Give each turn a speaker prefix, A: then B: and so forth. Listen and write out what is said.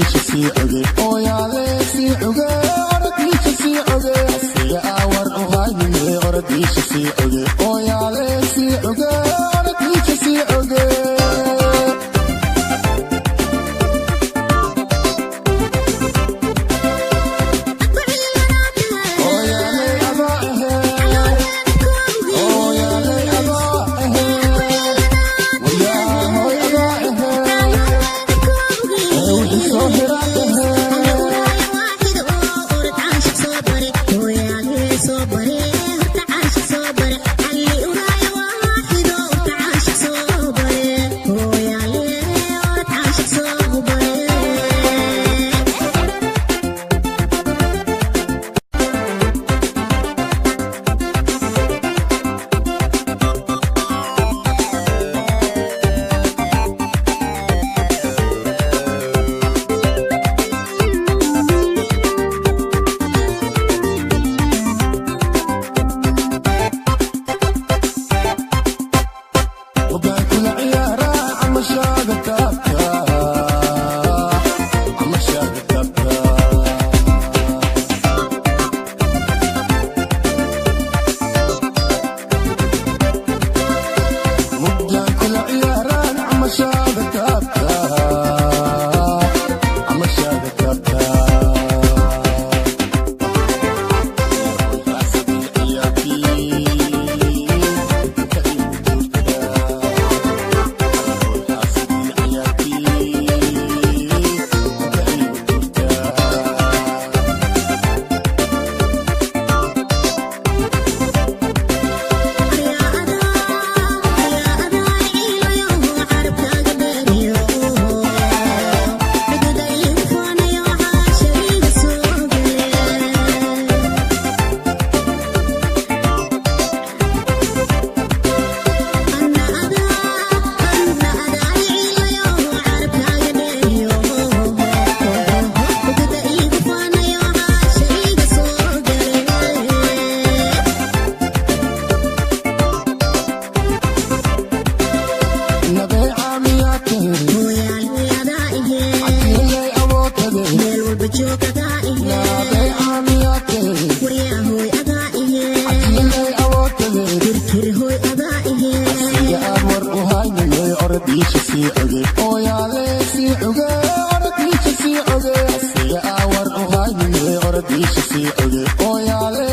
A: Orodiisha sii oge, ooyaale sii oge, orodiisha sii oge, asiga awar u haynine, orodiisha sii oge, ooyaale sii oge, orodiisha sii oge. Ooyaale adaa ahe, ooyaale adaa ahe, wayaahoy adaa ahe, ee wixii soo hira ahe. Hoggaan kula ciyaaraa camashaaga taabta, camashaaga taabta. Hoggaan kula ciyaaraan camashaaga taabta, camashaaga taabta. Xaasidii ciyaartii ka igu tuurtaa, xaasidii ciyaartii ka igu tuurtaa. Nabay caamiyaatee, cakiilay awoodtade, nabay caamiyaatee, cakiilay awoodtade, asiga aan war u haynine, orodiisha sii oge, ooyaale sii oge, orodiisha sii oge, asiga aan war u haynine, orodiisha sii oge, ooyaale.